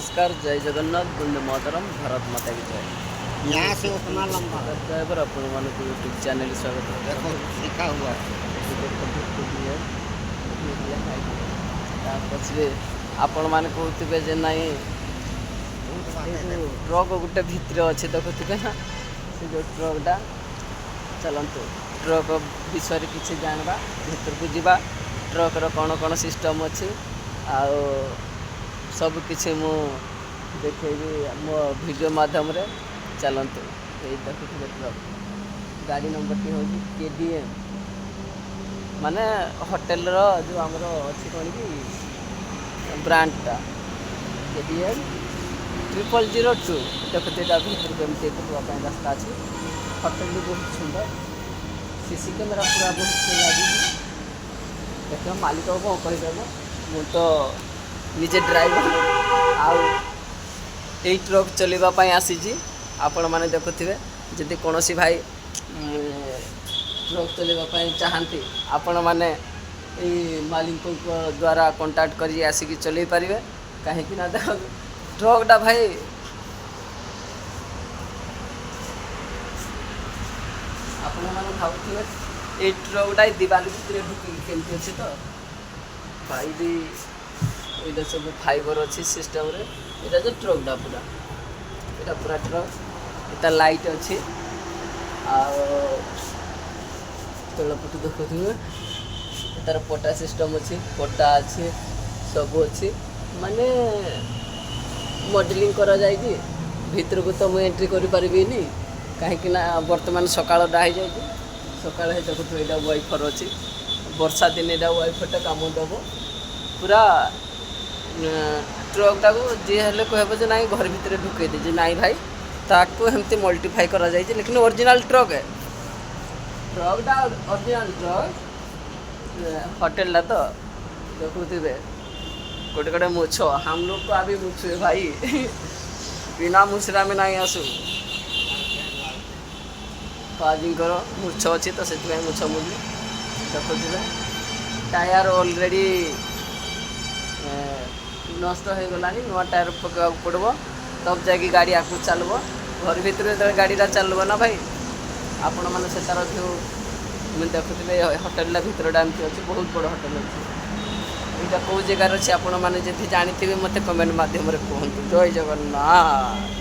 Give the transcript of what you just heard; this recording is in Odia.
ନମସ୍କାର, ଜୟ ଜଗନ୍ନାଥ, ବନ୍ଦେ ମାତରମ୍, ଭାରତ ମାତା କି ଜୟ। यहाँ से उतना लंबा। ଡ୍ରାଇଭର, ଆପଣମାନଙ୍କୁ ୟୁଟ୍ୟୁବ୍ ଚ୍ୟାନେଲ୍ ସ୍ୱାଗତ। देखो, लिखा हुआ है। ଏଠି ଦେଖନ୍ତୁ, ଲେଖା ହେଇଛି। ତା ପଛରେ ଆପଣମାନେ କହୁଥିବେ ଯେ ନାଇଁ, ଏଇ ଟ୍ରକ୍ ଗୋଟେ ଭିତରେ ଅଛି, ଦେଖୁଥିବେ ନା ସେ ଯେଉଁ ଟ୍ରକ୍ଟା। ଚାଲନ୍ତୁ, ଟ୍ରକ୍ ବିଷୟରେ କିଛି ଜାଣିବା, ଭିତରକୁ ଯିବା, ଟ୍ରକ୍ର କ'ଣ କ'ଣ ସିଷ୍ଟମ୍ ଅଛି ଆଉ ସବୁ କିଛି ମୁଁ ଦେଖେଇବି ମୋ ଭିଡ଼ିଓ ମାଧ୍ୟମରେ। ଚାଲନ୍ତୁ। ଏଇ ଦେଖୁଥିବେ ଟ୍ରକ୍, ଗାଡ଼ି ନମ୍ବରଟି ହେଉଛି କେଡିଏମ୍, ମାନେ ହୋଟେଲର ଯେଉଁ ଆମର ଅଛି କ'ଣ କି ବ୍ରାଣ୍ଡଟା, KDM 0002। ଦେଖୁଥିବେ, ତା ଭିତରକୁ ଏମିତି ଯିବା ପାଇଁ ରାସ୍ତା ଅଛି। ହୋଟେଲ ବି ବହୁତ ସୁନ୍ଦର, ସିସି କ୍ୟାମେରା ପୁରା ବହୁତ ଲାଗିଛି। ଦେଖିବା, ମାଲିକ କ'ଣ କହିବେ। ମୁଁ ତ ନିଜେ ଡ୍ରାଇଭର ଆଉ ଏଇ ଟ୍ରକ୍ ଚଲେଇବା ପାଇଁ ଆସିଛି। ଆପଣମାନେ ଦେଖୁଥିବେ, ଯଦି କୌଣସି ଭାଇ ଟ୍ରକ୍ ଚଲେଇବା ପାଇଁ ଚାହାନ୍ତି, ଆପଣମାନେ ଏଇ ମାଲିକଙ୍କ ଦ୍ୱାରା କଣ୍ଟାକ୍ଟ କରି ଆସିକି ଚଲେଇ ପାରିବେ। କାହିଁକି ନା ଦେଖନ୍ତୁ ଟ୍ରକ୍ଟା ଭାଇ, ଆପଣମାନେ ଭାବୁଥିବେ ଏଇ ଟ୍ରକ୍ଟା ଏଇ ଦିବାଲି ଭିତରେ ଢୁକିକି କେମିତି ଅଛି। ତ ଭାଇ ବି ଏଇଟା ସବୁ ଫାଇବର ଅଛି ସିଷ୍ଟମରେ। ଏଇଟା ଯେ ଟ୍ରକ୍ଟା ପୁରା, ଏଇଟା ପୁରା ଟ୍ରକ୍। ଏଟା ଲାଇଟ୍ ଅଛି ଆଉ ତଳ ପଟୁ ଦେଖୁଥିବେ, ତାର ପଟା ସିଷ୍ଟମ୍ ଅଛି, ପଟା ଅଛି, ସବୁ ଅଛି। ମାନେ ମଡ଼େଲିଂ କରାଯାଇଛି। ଭିତରକୁ ତ ମୁଁ ଏଣ୍ଟ୍ରି କରିପାରିବିନି, କାହିଁକି ନା ବର୍ତ୍ତମାନ ସକାଳଟା ହେଇଯାଇଛି। ସକାଳ ହେଇ ଦେଖୁଥିବେ, ଏଇଟା ୱାଇଫର୍ ଅଛି। ବର୍ଷା ଦିନେ ଏଇଟା ୱାଇଫର୍ଟା କାମ ଦେବ ପୁରା ଟ୍ରକ୍ଟାକୁ। ଯିଏ ହେଲେ କହିବ ଯେ ନାଇଁ, ଘର ଭିତରେ ଢୁକେଇ ଦେଇଛି। ନାଇଁ ଭାଇ, ତାକୁ ଏମିତି ମଲ୍ଟିଫାଇ କରାଯାଇଛି, ଲେକିନ୍ ଅରିଜିନାଲ୍ ଟ୍ରକ୍, ଟ୍ରକ୍ଟା ଅରିଜିନାଲ୍ ଟ୍ରକ୍। ହୋଟେଲଟା ତ ଦେଖୁଥିବେ, ଗୋଟେ ଗୋଟେ ମୁଛ। हम लोग को अभी मुछ है भाई, बिना ମୁଛରା ଆମେ ନାଇଁ ଆସୁ। ପାଜିଙ୍କର ମୁଛ ଅଛି ତ ସେଥିପାଇଁ ମୁଛ ମୁଲି। ଦେଖୁଥିବେ, ଟାୟାର ଅଲରେଡ଼ି ନଷ୍ଟ ହେଇଗଲାଣି, ନୂଆ ଟାୟାର ପକାଇବାକୁ ପଡ଼ିବ, ତବ ଯାଇକି ଗାଡ଼ି ଆଗକୁ ଚାଲିବ। ଘର ଭିତରେ ଯେତେବେଳେ ଗାଡ଼ିଟା ଚାଲିବ ନା ଭାଇ, ଆପଣମାନେ ସେ ତାର ଯେଉଁ ମୁଁ ଦେଖୁଥିଲେ, ହୋଟେଲଟା ଭିତରଟା ଏମିତି ଅଛି। ବହୁତ ବଡ଼ ହୋଟେଲ ଅଛି। ଏଇଟା କେଉଁ ଜାଗାରେ ଅଛି, ଆପଣମାନେ ଯଦି ଜାଣିଥିବେ, ମୋତେ କମେଣ୍ଟ ମାଧ୍ୟମରେ କୁହନ୍ତୁ। ଜୟ ଜଗନ୍ନାଥ।